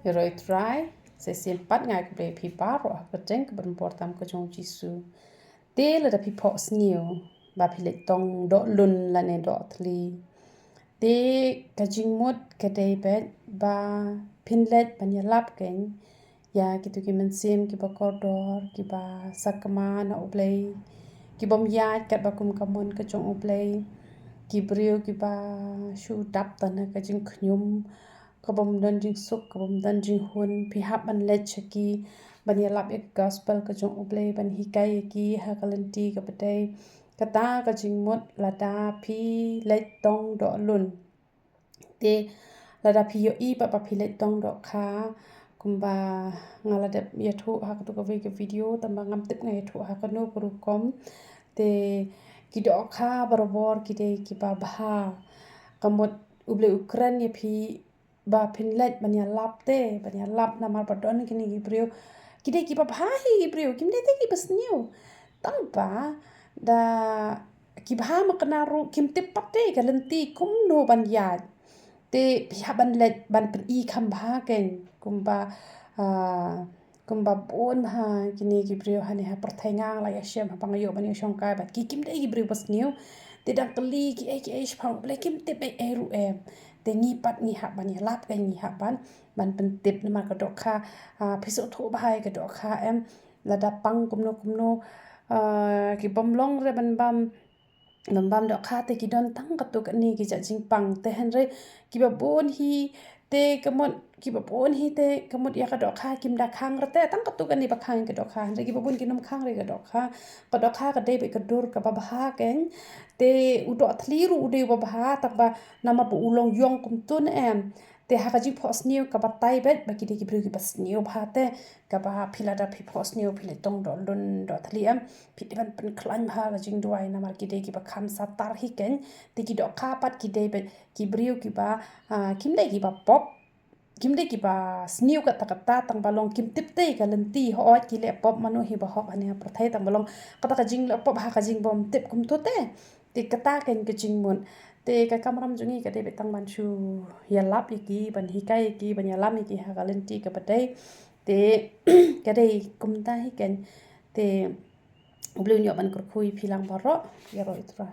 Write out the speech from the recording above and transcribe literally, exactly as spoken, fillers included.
Ïaroh ïa u Trai. Sa shisien pat nga ai khublei ïa phi baroh ha ka kyrteng kaba donbor tam ka jong u Jisu. Te lada phi phohsniew ba phi leit tong doh lun lane doh thli, te ka jingmut ka dei beit ba phin leit ban ïalap kein ïa kito ki mynsiem kiba kordor, kiba sakma na U Blei, ki bym ïaid katba kum ka mon ka jong U Blei, ki briew kiba shu dap tang ha ka jingkhñium, ka bym don jingsuk, ka bym don jinghun. Phi hap ban leit sha ki ban ïalap ïa ka gospel ka jong U Blei, ban hikai ïa ki ha ka lynti kaba dei. Kata ka jingmut lada phi leit tong doh lun. Te lada phi ïohi pat ba phi leit tong doh kha, kumba nga la dep ïathuh ha kato kawei ka video, tangba ngam tip nga ïathuh ha kano ka rukom. Te ki doh kha barabor ki dei kiba bha. Ka mut U Blei u kren ïa phi ba phin leit ban ïalap te, ban ïalap namar ba don kine ki briew. Ki dei kiba bha hi ki briew, kim dei te kiba sniew. Tangba da ki bha ma kane ruh kim tip pat te ka lynti kumno ban ïaid. Te phi hap ban leit ban pyni kham bha kein, kumba, ah, kumba bun bha kine ki briew hangne ha pyrthei, nga la ïashem haba nga ïoh ban ïashongkai bad ki kim dei ki briew ba sniew. Te dang kylli kiei kiei shaphang U Blei, kim tip ei ei ruh em. Te ngi pat ngi hap ban ïalap kein, ngi hap ban, ban pyntip namar ka dohkha, ah, phi sngewthuh bha ïa ka dohkha em. Lada pang kumno kumno, ah, ki bym long re ban bam, ban bam dohkha te ki don tang katto katne ki jait jingpang. Te hynrei kiba bun hi te ka mut, kiba bun hi te ka mut ïa ka dohkha kim da khang re te, tang katto katne ba khang ïa ka dohkha. Hynrei kiba bun kim khang re ïa ka dohkha. Ka dohkha ka dei beit ka dur kaba bha kein. Te u doh thli ruh u dei uba bha, tangba namar ba u long ïong kumto ne em. Te ha ka jingphohsniew ka batai beit ba ki dei ki briew kiba sniew bha te, kaba phi lada phi phohsniew phi leit tong doh lun doh thli em, phi dei ban pynkhlaiñ bha ka jingduwai namar ki dei kiba kham satar hi kein. Te ki dohkha pat ki dei beit ki briew kiba, ah, kim dei kiba pop, kim dei kiba sniew katta katta, tangba long kim tip te ka lynti, hooid ki leh pop, mano hi ba hok hangne ha pyrthei, tangba long kata ka jingleh pop ha ka jingbymtip kumto te. Te kata kein ka jingmut. Te ka kamram jong ngi ka dei beit tang ban shu ïalap ïa ki, ban hikai ïa ki, ban ïalam ïa ki ha ka lynti kaba dei. Te ka dei kumta hi kein. Te U Blei un ïoh ban kyrkhu ïa phi lang baroh. Ïaroh ïa U Trai.